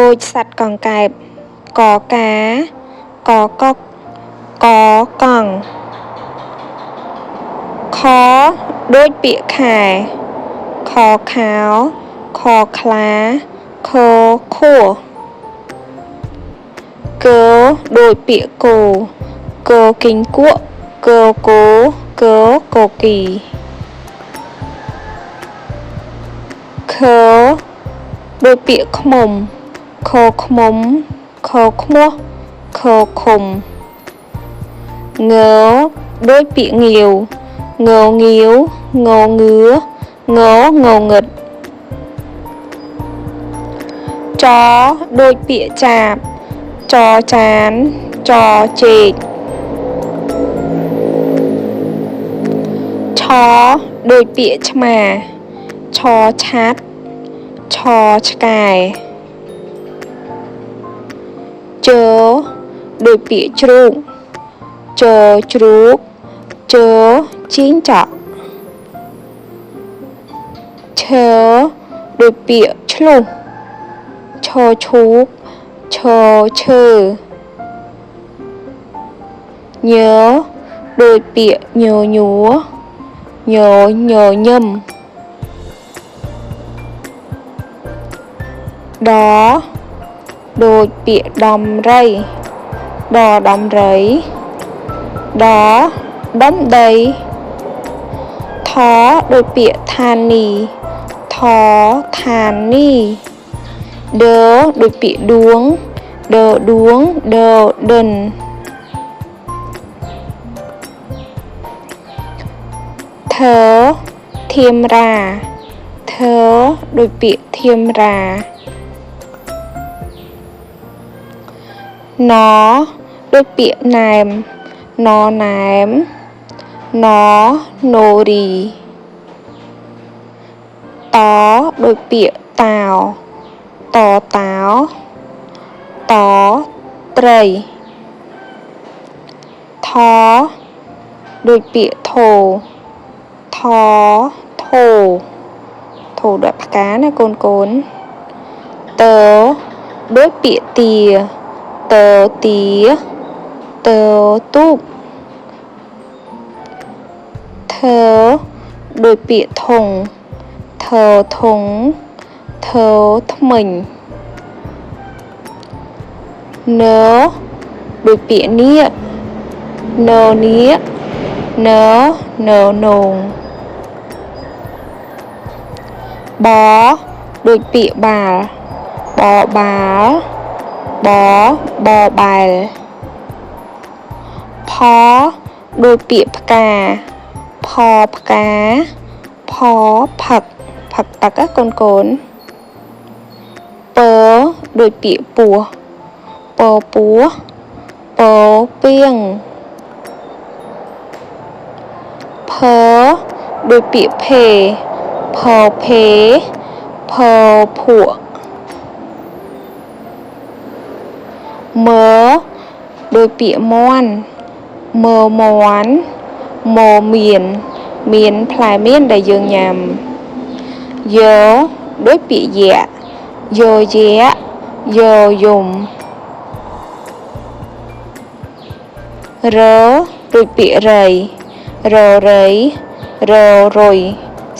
ដូចសត្វកង្កែបកកាកកុកកកង់ខដូចពាក្យខែខខោខខ្លាខខួរគដូចពាក្យគោគគីងគក់គគោគកគីខដូចពាក្យខ្មុំខខ្មុំខខ្មោះខឃុំងដូចពាក្យងាវងងាវងងឿងងងឹតចដូចពាក្យចាបចចានចចេកឆដូចពាក្យឆ្មាឆឆាត់ឆឆ្កែជដូចពាក្យជ្រូកជជ្រូកជជីងចក់ឈើដូចពាក្យឆ្លុះឈឈូកឈឈើញដូចពាក្យញញួរញញញឹមដដូចពាក្យដំរីដដំរីដដំដីថដូចពាក្យឋានីថឋានីដដូចពាក្យដួងដដួងដដិនធធៀមរាធដូចពាក្យធៀមរាណដូចពាក្យណែមណណែមណណូរីតដូចពាក្យតាវតតាវតត្រីថដូចពាក្យថោថថោថោដូចផ្កាណាកូនកូនតដូចពាក្យទាតទាតទូកធដូចពាក្យធុងធធុងធថ្មិញនដូចពាក្យនាគននាគនននងបដូចពាក្យបាល់បបាល់បបបែលផដូចពាក្យផ្កាផផ្កាផផឹកផឹកទឹកណាកូនកូនពដូចពាក្យពស់ពពោះពពីងភដូចពាក្យភេភភេភភក់មដូចពាក្យមន់មមន់មមានមានផ្លែមៀនដែលយើងញ៉ាំយោដូចពាក្យយៈយោយៈយោយំរដូចពាក្យរៃររៃររុយ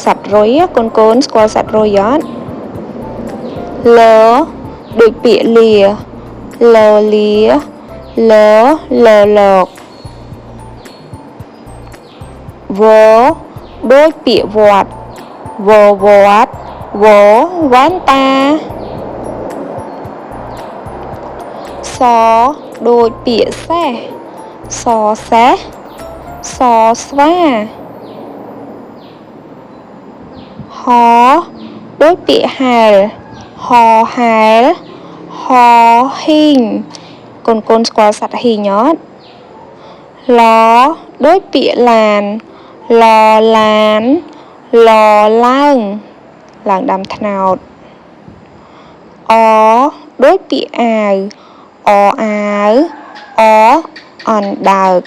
សត្វរុយកូនកូនស្គាល់សត្វរុយអត់លដូចពាក្យលាលលាលលលោកវដូចពាក្យវត្តវវត្តវវ៉ែនតាសដូចពាក្យសេះសសេះសស្វាហដូចពាក្យហែលហហែលហហ៊ីងកូនកូនស្គាល់សត្វហ៊ីងអត់ឡដូចពាក្យឡានលឡានលឡើងឡើងដាំត្នោតអដូចពាក្យអាវអអាវអអណ្ដើក